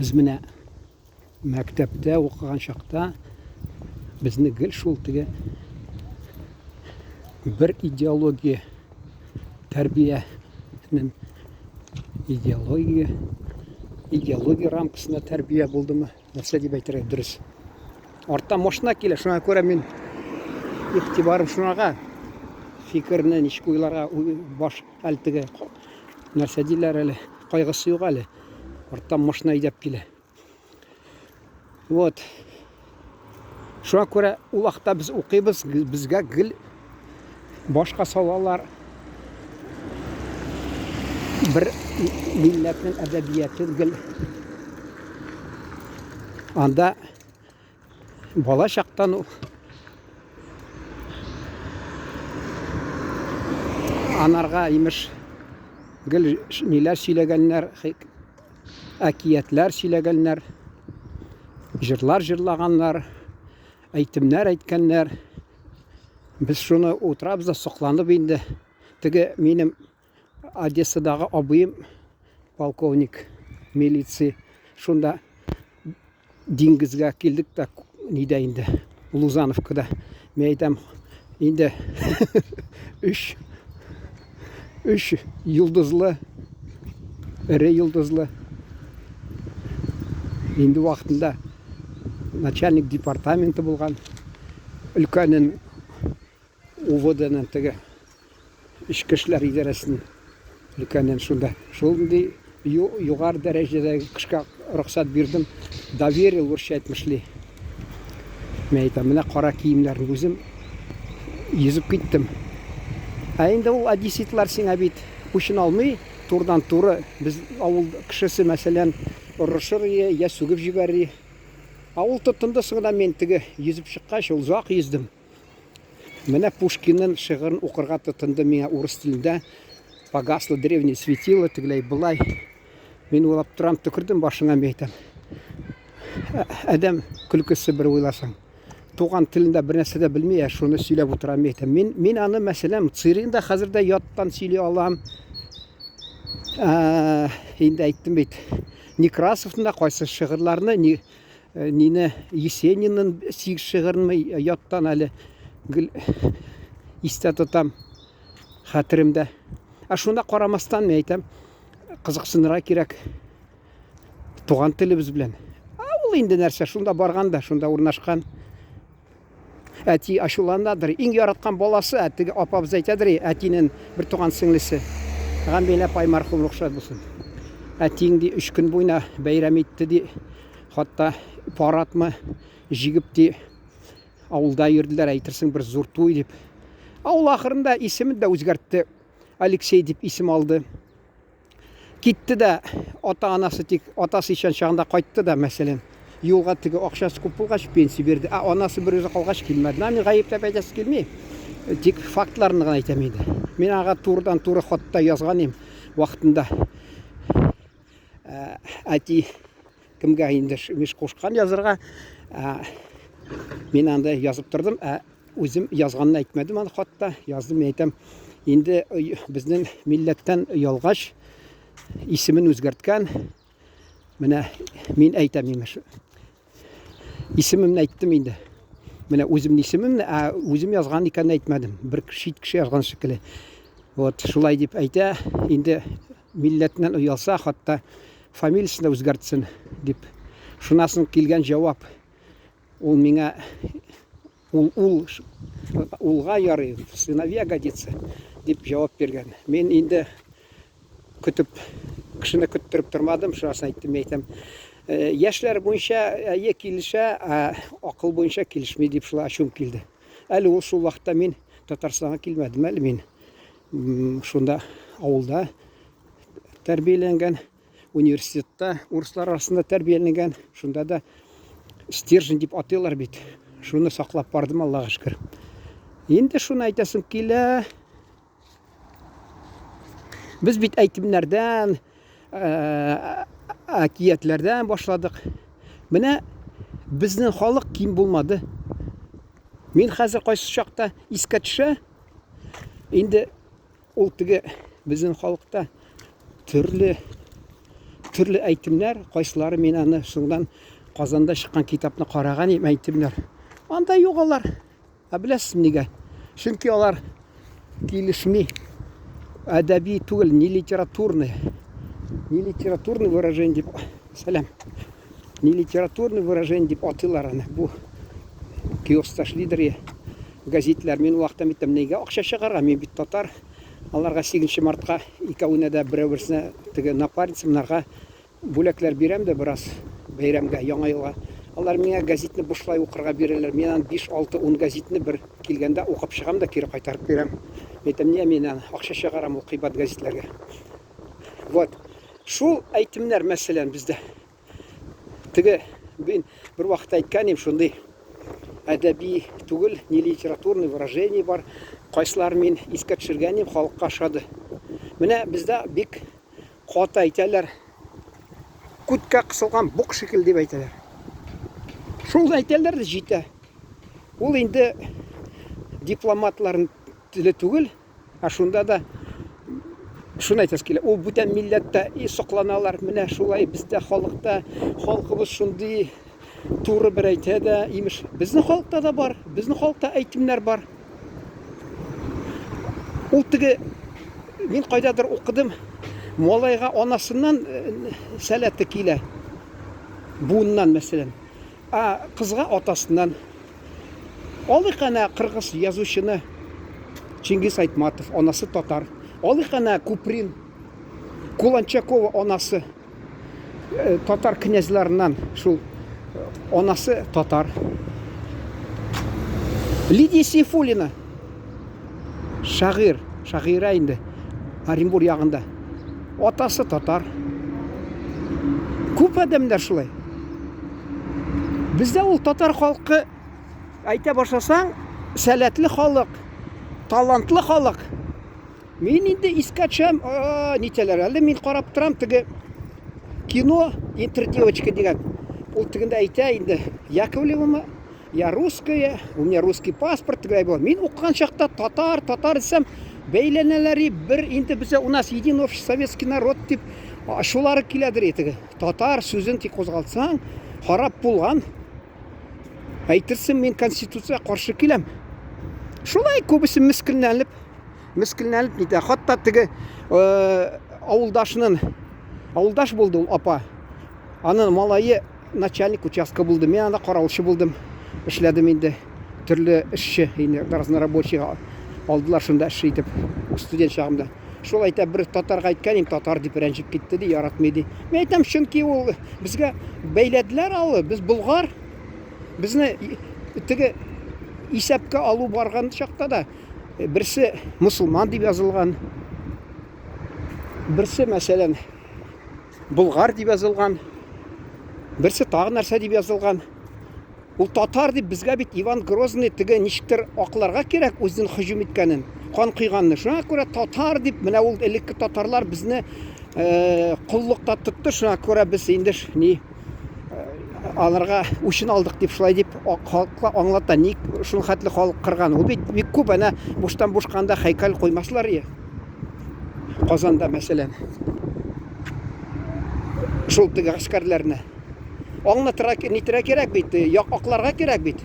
Без менә мәктәптә укыган чакта безне гел шул теге бер идеология тәрбиянең идеология идеология рамкасында тәрбия булдымы? Нәрсә дип әйтергә дөрес? Арттан машина килә, шуңа күрә мин игътибарым шуңага фикерне ничек уйларга баш әле теге нәрсә диләр әле, кайгысы юк әле. Арттан машина әйдәп килә. Вот. Шуңа күрә ул вакытта без укыйбыз, безгә гел башка салалар. Бер милләтнең әдәбияты гел анда бала чактан ук анарга имеш гел ниләр сөйләгәннәр, әкиятләр сөйләгәннәр, җырлар җырлаганнар, әйтемнәр әйткәннәр. Без шуны утырабыз да сокланып инде. Теге минем Одессадагы абыем полковник милиция шунда диңгезгә килдек тә нидә инде Лузановкада. Мин әйтәм, инде өч өч йолдызлы, эре йолдызлы. Инде вакытында начальник департаменты булган өлкәнең УВДның теге Эчке эшләр идарәсенең өлкәнен шунда. Шундый югары дәрәҗәдәге кешегә рөхсәт бирдем. Доверил, урысча әйтмешли. Мин әйтәм, менә кара киемнәрне үзем йөзеп киттем. Ә инде ул одесситлар сиңа бит үчен алмый, турыдан-туры без авыл кешесе, мәсәлән, орышыр я сүгеп җибәрер. Ә ул тотынды соңынан мин теге йөзеп чыккач, ул озак йөздем. Менә Пушкинның шигырен укырга тотынды миңа урыс телендә. Погасло древнее светило, тегеләй былай. Мин уйлап торам, төкердем башыңа, мин әйтәм. Адәм көлкесе бер уйласаң. Туган телендә бер нәрсә дә белми, ә шуны сөйләп утыра, мин әйтәм. Мин, мин аны, мәсәлән, Цирин да хәзер дә яттан сөйли алам. Ә, инде әйттем бит. Некрасовның да кайсы шигырьләрне, ни, Э, нине Есенинның сигез шигырен яттан әле гел истә тотам хәтеремдә. Ә шунда карамастан мин әйтәм, кызыксынырга кирәк туган телебез белән. Ә ул инде нәрсә, шунда барган да, шунда урнашкан. Әти ачуланадыр. Иң яраткан баласы, ә теге апабыз әйтәдер, әтинең бер туган сеңлесе. Гамбил апай мәрхүм рөхсәт булсын. Әтиң ди өч көн буена бәйрәм итте ди. Хатта парадмы җигеп ди авылда йөрделәр, әйтерсең бер зур туй дип. Авыл ахырында исемен дә үзгәртте. Алексей дип исем алды. Китте дә ата-анасы тик атасы исән чагында кайтты да, мәсәлән, юлга теге акчасы күп булгач пенсия бирде. Ә анасы бер үзе калгач килмәде. Мин гаепләп әйтәсе килми. Тик фактларны гына әйтәм инде. Мин аңа турыдан-туры хатта язган идем вакытында. Ә, әти кемгә инде миш кушкан язырга. Ә, мин анда язып тордым. Ә Үзем язганны әйтмәдем аны хатта, яздым, мин әйтәм, инде безнең милләттән оялгач, исемен үзгәрткән, менә мин әйтәм, имеш. Исемемне әйттем инде. Менә үземнең исемемне, ә үзем язган икәнне әйтмәдем. Бер чит кеше язган шикелле. Вот, шулай дип әйтә, инде милләтеннән оялса, хатта фамилиясен дә үзгәртсен дип. Шуннан соң килгән җавап. Ул миңа ул ул улга ярый, сыновья годится дип җавап биргән. Мин инде көтеп кешене көттереп тормадым, шунысын әйттем, мин әйтәм. Э, яшьләр буенча әйе килешә, ә акыл буенча килешми дип шулай ачуым килде. Әле ул шул вакытта мин Татарстанга килмәдем әле мин. Шунда авылда тәрбияләнгән. Университетта урыслар арасында тәрбияләнгән, шунда да стержень дип атыйлар бит. Шуны саклап бардым, Аллага шөкер. Инде шуны әйтәсем килә. Без бит әйтемнәрдән, э, әкиятләрдән башладык. Менә безнең халык ким булмады. Мин хәзер кайсы чакта искә төшә, инде Ул теге безнең халыкта төрле Төрле әйтемнәр, кайсылары мин аны соңдан Казанда чыккан китапны караган идем, әйтемнәр. Анда юк алар. Ә беләсез нигә? Чөнки алар килешми. Әдәби түгел, не литературный. Не литературный выражение дип. Сәлам. Не литературный выражение дип атыйлар аны. Бу киоскта эшлидер газетлар. Мин вакытта бит нигә акча чыгарга? Мин бит татар. Аларга 8 мартка икәвенә дә берәү-берсенә теге напарницамнарга Бүләкләр бирәм дә бераз бәйрәмгә, Яңа елга. Алар миңа гәзитне бушлай укырга бирәләр. Мин аны 5, 6, 10 гәзитне бер килгәндә укып чыгам да кире кайтарып бирәм. Мин әйтәм, нигә мин аны акча чыгарам ул кыйбат гәзитләргә. Вот. Шул әйтемнәр, мәсәлән, бездә. Теге мин бер вакытта әйткән идем, шундый әдәби түгел, не литературный выражение бар. Кайсыларын мин искә төшергән идем, халыкка ошады. Менә бездә бик Каты әйтәләр. Күткә кысылган бук шикелле дип әйтәләр. Шул әйтәләр дә җитә. Ул инде дипломатларның теле түгел, ә шунда да шуны әйтәсе килә. Ул бүтән милләттә и сокланалар. Менә шулай бездә халыкта халкыбыз шундый туры бер әйтә дә, имеш. Безнең халыкта да бар, безнең халыкта әйтемнәр бар. Ул теге мин кайдадыр укыдым, малайга анасыннан э, сәләте килә. Буыннан, мәсәлән. Ә кызга атасыннан. Алыйк әнә кыргыз язучыны Чингиз Айтматов, анасы татар. Алыйк әнә Куприн, Куланчакова анасы. Э, татар князьларыннан шул э, анасы татар. Лидия Сейфуллина шагыйрь, шагыйрә инде Оренбур ягында. Атасы татар. Күп адәмнәр шулай. Бездә ул татар халкы әйтә башласаң, сәләтле халык, талантлы халык. Мин инде искә төшәм, нитәләр. Әле мин карап торам теге кино Интердевочка дигән. Ул тегендә әйтә инде, Яковлевамы? Я русская, у меня русский паспорт тегеләй була. Мин укыган чакта татар, татар дисәм, бәйләнәләр бер инде бездә у нас един общий советский народ дип ачулары киләдер теге. Татар сүзен тик кузгалтсаң, харап булган. Әйтерсең, мин конституциягә каршы киләм. Шулай күбесе мескенләнеп, мескенләнеп нитә. Хатта теге э, авылдашының авылдаш булды ул апа. Аның малае начальник участка булды. Мин анда караулчы булдым. Эшләдем инде. Төрле эшче, инде разнорабочийга алдылар шунда эш итеп студент чагымда. Шул әйтә, бер татарга әйткән идем, татар дип рәнҗеп китте ди, яратмый ди. Мин әйтәм, чөнки ул безгә бәйләделәр алы, без болгар. Безне теге исәпкә алу барган чакта да берсе мусулман дип язылган, берсе, мәсәлән, болгар дип язылган, берсе тагы нәрсә дип язылган. Ул татар дип безгә бит Иван Грозный теге ничектер акларга кирәк үзен һөҗүм иткәнен, кан койганны. Шуңа күрә татар дип менә ул элекке татарлар безне э, коллыкта тотты. Шуңа күрә без инде ни э, аларга үчен алдык дип шулай дип халыкка аңлата. Ник шул хәтле халык кырган? Ул бит бик күп әнә буштан бушканда һәйкәл куймаслар ие. Казанда мәсәлән. Шул теге гаскәрләрне. Аңлатырга, нитергә кирәк бит, як акларга кирәк бит.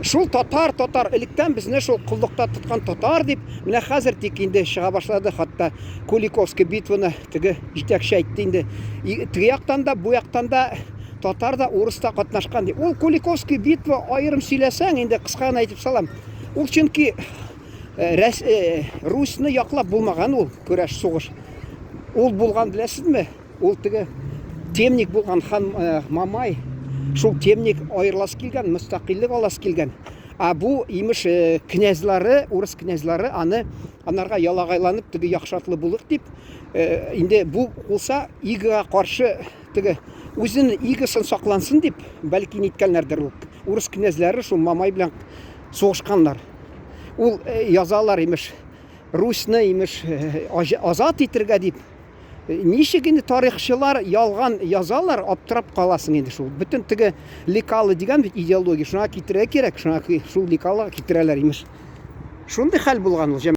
Шул татар, татар, электән безне шул коллыкта тоткан татар дип, менә хәзер тик инде чыга башлады, хатта Куликовский битваны теге җитәкче әйтте инде. Теге яктан да, бу яктан да татар да, урыс та катнашкан дип. Ул Куликовский битва аерым сөйләсәң, инде кыска гына әйтеп салам. Ул чөнки э, Рәс, э, Русьны яклап булмаган ул көрәш сугыш. Ул булган беләсезме? Ул теге темник булган хан э, Мамай, шул темник аерыласы килгән, мөстәкыйльлек аласы килгән. Ә бу имеш э, князьлары, урыс князьлары аны анарга ялагайланып теге яхшатлы булык дип, э, инде бу булса игага каршы теге үзенең игасын саклансын дип, бәлки ниткәннәрдер ул. Урыс князьләре шул Мамай белән сугышканнар. Ул язалар имеш, Русьны имеш азат итергә дип. Ничек инде тарихчылар ялган язалар, аптырап каласың инде шул. Бөтен теге лекалы дигән бит идеология, шуңа китерергә кирәк, шуңа шул лекалага китерәләр имеш. Шундый хәл булган ул.